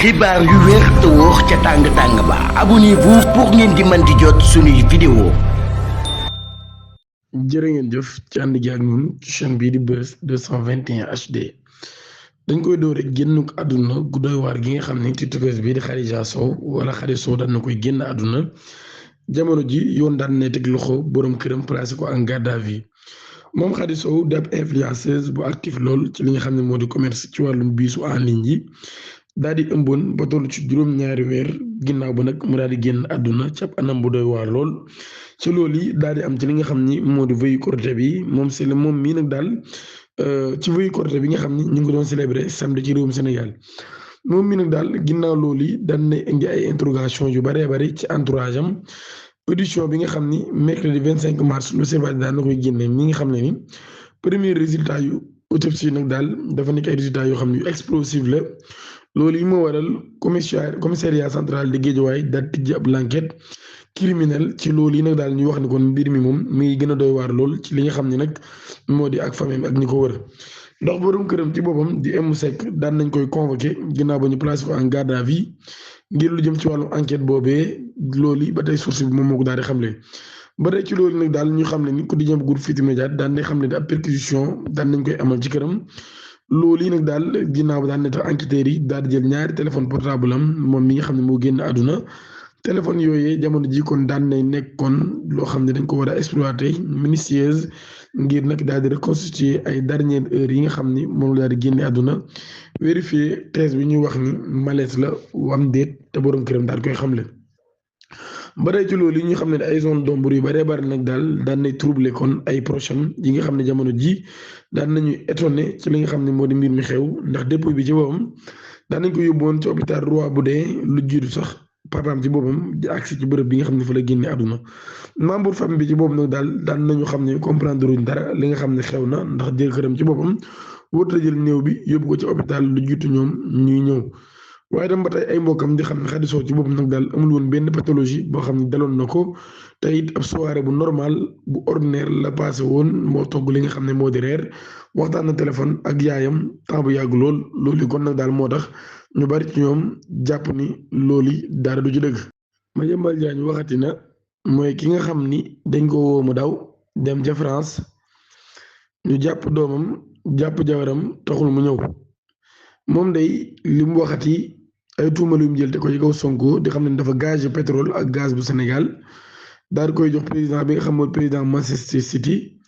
xibaar yu wér te wóor ca tàng-tàng ba abonnez-vous pour ngeen di mën di jot suñuy vidéo. jërë ngeen jëf ci ànd gi ak ñun ci chaîne bii di Buzz 221 HD dañ koy door rek génn àdduna gu doy waar gi nga xam ne tiktokeuse bii di Khadija Sow wala Khady Sow daan na koy génn àdduna jamono ji yoon daan ne teg loxo borom këram placé ko en garde à vue moom Khady Sow di ab influenceuse bu actif lool ci li nga xam ne moo di commerce ci wàllum biisu en ligne yi daal di ëmboon ba toll ci juróom-ñaari weer ginnaaw ba nag mu daal di génn àdduna ci ab anam bu doy waar lool ci loolu yi daal di am ci li nga xam ni moo di veuille Korité bi moom c'est moom mii nag daal ci veuille Korité bi nga xam ni ñu ngi ko doon célébrer samedi ci réewum Sénégal moom mii nag daal ginnaaw loolu yi daan na indi ay interrogation yu bëree bëri ci entourage am audition bi nga xam ni mercredi 25 mars l'Observateur daan na koy génne mi nga xam ne ni premier résultat yu autopsie nag daal dafa nekk ay résultats yoo xam ne yu explosif la. loolu yi moo waral commissariat central de Guédiawaye daal tijji ab l'enquête criminelle ci loolu yi nag daal ñuy wax ni kon mbir mi moom mi ngi gën a doy waar lool ci li nga xam ne nag moo di ak famille ak ñi ko wër ndax borom këram ci boppam di M Seck daan nañ koy convoqué ginnaaw ba ñu placé ko en garde à vue ngir lu jëm ci wàllu enquête boobee loolu yi ba tey source bi moom moo ko daal di xamle ba tey ci loolu nag daal ñu xam ne ni quotidien bu groupe Futurs Médias daan nañ xam ne ab perquisition daan nañ koy amal ci këram. loolu yi nag daal ginnaaw daan ne tax enquêteurs yi daal di jël ñaari téléphone portable am moom mi nga xam ne moo génn àdduna téléphone yooyee jamono ji kon daan nay nekkoon loo xam ne dañ ko war a exploiter minutieuse ngir nag daal di reconstituer ay dernières heures yi nga xam ni moom la daal di génne àdduna vérifier thèse bi ñuy wax ni malaise la am déet te borom këram daal koy xamle. ba tey ci loolu yi ñu xam ne ay zone d'ombre yu bëree bëri nag daal daan nay troubler kon ay prochaine yi nga xam ne jamono ji daan nañu étonné ci li nga xam ne moo di mbir mi xew ndax dépôt bi ci boppam daan nañ ko yóbbuwoon ci hôpital Roi Baudouin lu jiitu sax papaam ci boppam di agsi ci bërëb bi nga xam ne fa la génne àdduna membre famille bi ci boppam nag daal daan nañu xam ne comprendre luñ dara li nga xam ne xew na ndax jëkkëram ci boppam wóor la jël néew bi yóbbu ko ci hôpital lu jiitu ñoom ñuy ñëw. waaye tam ba tey ay mbokkam di xam ne Khady Sow ci boppam nag daal amul woon benn pathologie boo xam ne daloon na ko te it ab soirée bu normal bu ordinaire la passé woon moo togg li nga xam ne moo di reer waxtaan na téléphone ak yaayam temps bu yàgg loolu kon nag daal moo tax ñu bari ci ñoom jàpp ni loolu dara du ci dëgg. Madiambal Diagne waxati na mooy ki nga xam ni dañ ko woo mu daw dem ca France ñu jàpp doomam jàpp jabaram taxul mu ñëw moom day li mu waxati. ay tuuma yu mu jël te ko ci kaw Sonko di xam ne dafa gaz pétrole ak gaz bu Sénégal daal koy jox président bi nga xam mooy président Manchester City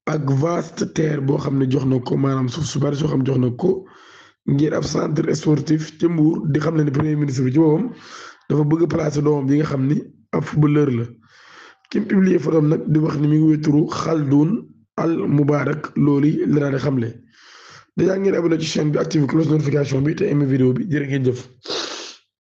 ak vaste terre boo xam ne jox na ko maanaam suuf su bari soo xam jox na ko ngir ab centre sportif ca Mbour di xam ne premier ministre bi ci boppam dafa bëgg placer doomam bi nga xam ni ab footballeur la ki mu publier photom nag di wax ni mi ngi wéturu Khaldoun Al Moubarak loolu la daal di xamle. dèjà ngeen abonné ci chaîne bi activé cloche notification bi te aimé vidéo bi jërë ngeen jëf.